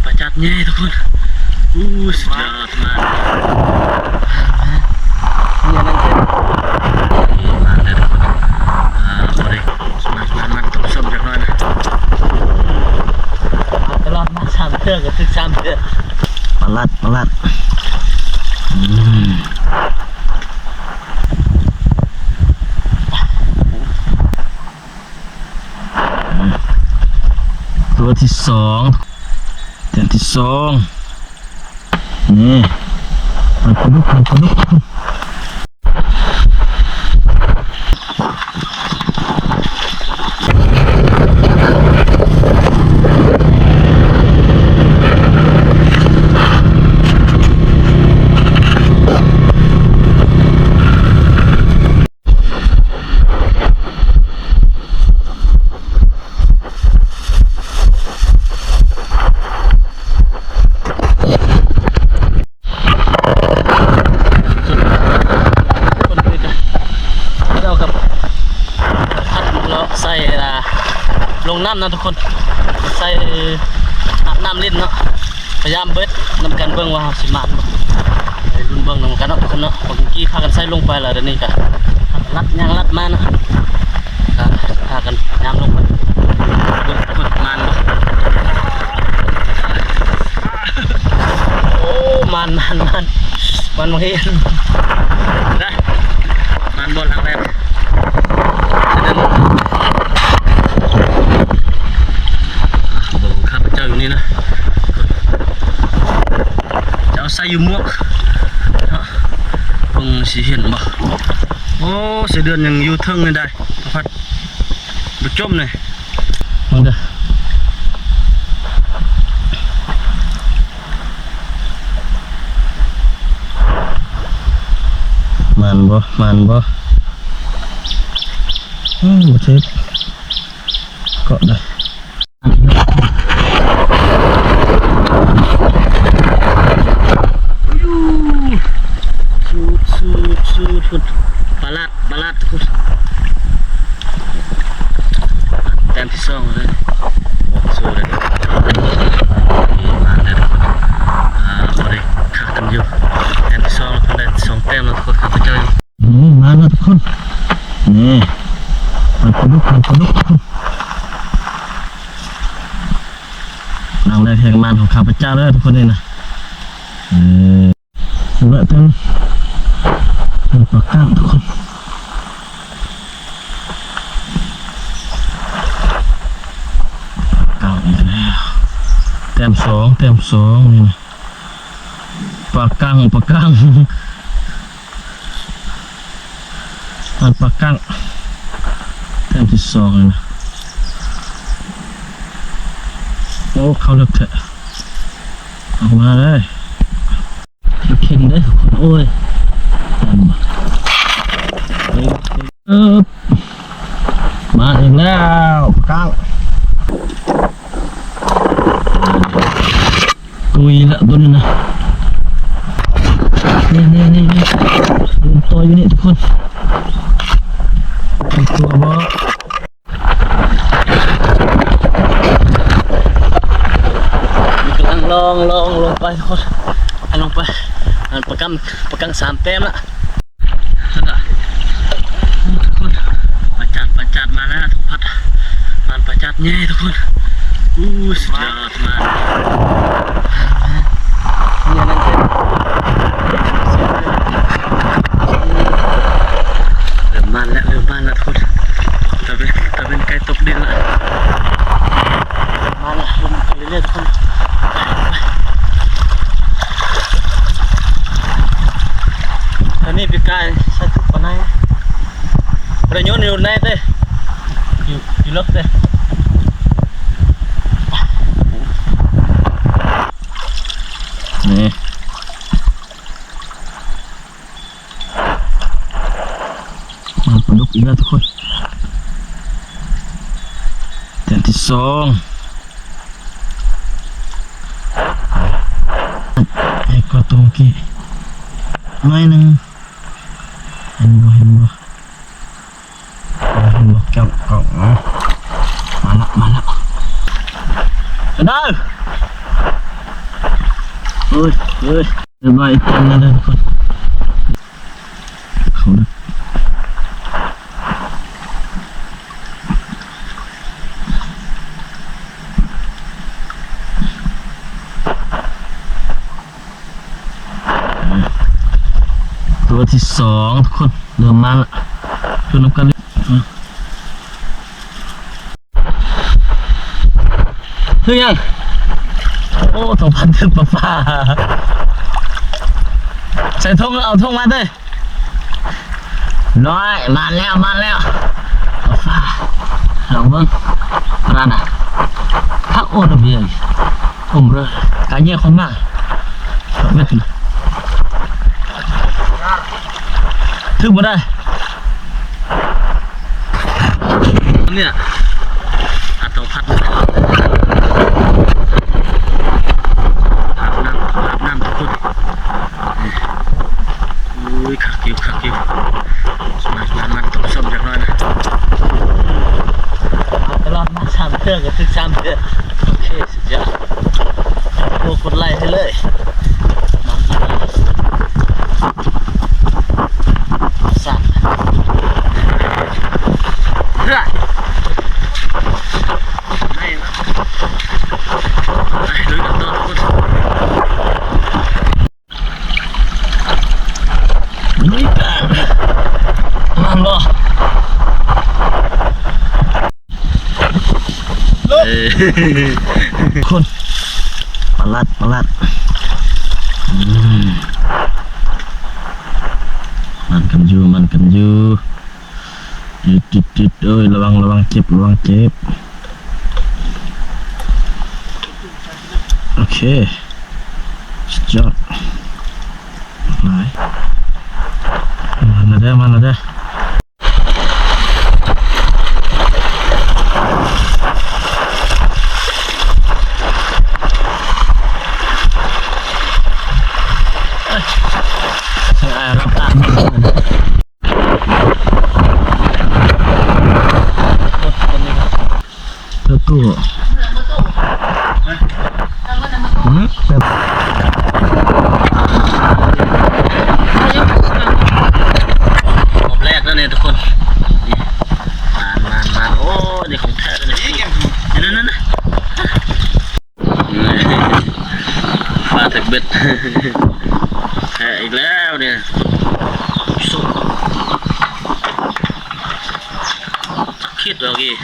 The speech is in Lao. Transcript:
ປາຈາດໃຫຍ່ທຸກຄົນ. ອູ້ ສຸດຍອດມາກ. ນີ້ ມາເດີທຸກຄົນ. ອ່າ ພໍດີ ມາ ມາ ມາຕົ້ມສົ້ມຈັກໜ້ອຍນະ. ມາຕະຫຼອດ ມາສາມເທື່ອກໍຖືກສາມເທື່ອ. ປາລັດ ປາລັດ. ອືມ. ຕົວທີສອງ ແຕ້ມທີສອງ. ນີ້ ປາດຸກ ປາດຸກ. ເຈົ້າກັບພັດເລາະໃສ່ ອ່າ ລົງນ້ຳນະທຸກຄົນ ໃສ່ອາບນ້ຳຫຼິ້ນເນາະ. ພະຍາຍາມເບັດນຳກັນເບິ່ງວ່າເຮົາຊິໝານບໍ່ ໄປລຸ້ນເບິ່ງນຳກັນເນາະທຸກຄົນເນາະ. ເມື່ອກີ້ພາກັນໃສ່ລົງໄປແລ້ວ ດຽວນີ້ກະລັດຍ່າງລັດມາເນາະ ກະພາກັນຍາມລົງໄປເບິ່ງທຸກຄົນ ໝານບໍ່. ໂອ້ ໝານ ໝານ ໝານ ໝານບໍ່ເຫັນນະ ໝານບໍ່ຫຼັງແລກ. ເບິ່ງຂ້າພະເຈົ້າຢູ່ນີ້ນະ ຈະເອົາໃສ່ຢູ່ໝວກເນາະ ເບິ່ງຊິເຫັນບໍ່. ໂອ້ ສາຍເດືອນຍັງຢູ່ເທິງນີ້ໄດ໋ ພັດບໍ່ຈົມນີ້ ເບິ່ງເດີ. ໝານບໍ່ ໝານບໍ່. ອືມ ບໍ່ຖືກ ເກາະໄດ້. ສູດ ສູດ ສູດ ພຸ້ນ ປາລັດ ປາລັດ ພຸ້ນ. ແຕ້ມທີສອງເລີຍ ໂອ້ ສູ້ເລີຍ ມາເລີຍ. ອ່າ ພໍໄດ້ຄັກກັນຢູ່ ແຕ້ມທີສອງ ແລ້ວໄດ້ສອງແຕ້ມແລ້ວ ທຸກຄົນ ຂ້າພະເຈົ້າ. ນີ້ ມາແລ້ວທຸກຄົນ ນີ້ ມັນປາດຸກ ມັນປາດຸກທຸກຄົນ. ຫຼັງແລກແຮງໝານຂອງຂ້າພະເຈົ້າເດີທຸກຄົນນີ້ນະ. ເອີ ເລາະເຕັມ ເປັນປາກ້າງທຸກຄົນ. ປາກ້າງອີກແລ້ວ ແຕ້ມສອງ ແຕ້ມສອງນີ້ນະ. ປາກັງ ປາກັງ ອັນປາກັງ ແຕ້ມທີສອງແລ້ວນະ. ໂອ້ ເຂົ້າເລິກແທ້ ອອກມາເລີຍ. ເຄັ່ງເດີ ໂອ້ຍ ເອີບ ມາອີກແລ້ວ ປາກັງ. ຕຸຍລະຕົວນີ້ນະ. ນີ້ໆໆ ຕົວຢູ່ນີ້ທຸກຄົນ ຕົວບໍ່ ກຳລັງລ່ອງ ລ່ອງລົງໄປທຸກຄົນ ລົງໄປ. ອັນປາກັງ ປາກັງສາມແຕ້ມລະ. ສຸດຍອດ ທຸກຄົນ ປາຈາດ ປາຈາດມາແລ້ວທຸກພັດ ປາຈາດໃຫຍ່ທຸກຄົນ. ອູ້ ສຸດຍອດມາກ. ເລີ່ມມານແລ້ວ ເລີ່ມມານແລ້ວທຸກຄົນ ຕາເວັນ ຕາເວັນໃກ້ຕົກດິນແລ້ວ. ມາລະ ລົງໄປເລື້ອຍໆທຸກຄົນ. ຕອນນີ້ປີກາຍໃສ່ທຸກປານໃດ ບໍ່ໄດ້ໂຍນຢູ່ໃນເດ້ ຢູ່ ຢູ່ເລິກເດ້. ນີ້ ມາປາດຸກອີກແລ້ວທຸກຄົນ ແຕ້ມທີສອງ. ໃຫຍ່ກວ່າໂຕກີ້ໜ້ອຍໜຶ່ງ ເຫັນບໍ່ ເຫັນບໍ່ ເຫັນບໍ່ ກ້ອງ ກ້ອງ ມາລະ ມາລະ ເດີ. ໂອ້ຍ ໂອ້ຍ ຮຽບຮ້ອຍອີກຕົວໜຶ່ງເດີທຸກຄົນ ເຂົ້ານະ ຕົວທີສອງທຸກຄົນ ເລີ່ມມາລະ ເບິ່ງນຳກັນເລີຍ. ຖືກຫຍັງ? ໂອ້ ເຕົາພັນຖືກປາຟ້າ. ໃສ່ຖົງ ເອົາຖົງມາເດີ. ນ້ອຍ ມາແລ້ວ ມາແລ້ວ ປາຟ້າ. ລອງເບິ່ງ ປານະ ຄັກໂອດະເບຍ ອົມເລີຍ ກາເຍຄອນມາ. ຖືກບໍ່ໄດ້ ເນຍ ອາດຕ້ອງພັດ ອາບນ້ຳ ອາບນ້ຳທຸກຄົນ. ໂອ້ຍ ຄັກຢູ່ ຄັກຢູ່ ມັນ ມັນ ມັນຕ້ອງສ້ອມຈັກໜ້ອຍນະ ມາຕະຫຼອດ ມາສາມເທື່ອກໍຖືກສາມເທື່ອ. ໂອເຄ ສຸດຍອດ ໂອ້ ກົດໄລໃຫ້ເລີຍ ມາ ສາມ ເພື່ອ ໄປລຸຍກັນຕໍ່ທຸກຄົນ ລຸຍກັນ ມັນບໍ່ ເອີ ຄົນ ປາລັດ ປາລັດ ອືມ ມັນກັນຢູ່ ມັນກັນຢູ່. ຕິດໆໆ ໂອ້ຍ ລະວັງ ລະວັງເຈັບ ລະວັງເຈັບ. ໂອເຄ ສຸດຍອດຫຼາຍ ມາແລ້ວເດີ ມາແລ້ວເດີ. ຮອບແລກແລ້ວນີ້ທຸກຄົນ ນີ້ ມານໆໆ ໂອ້ ນີ້ຂອງແທ້ເດ້ນີ້ ນັ້ນໆໆ ປາຖືກເບັດ ແທ້ອີກແລ້ວນີ້ ຄິດອອກອີກ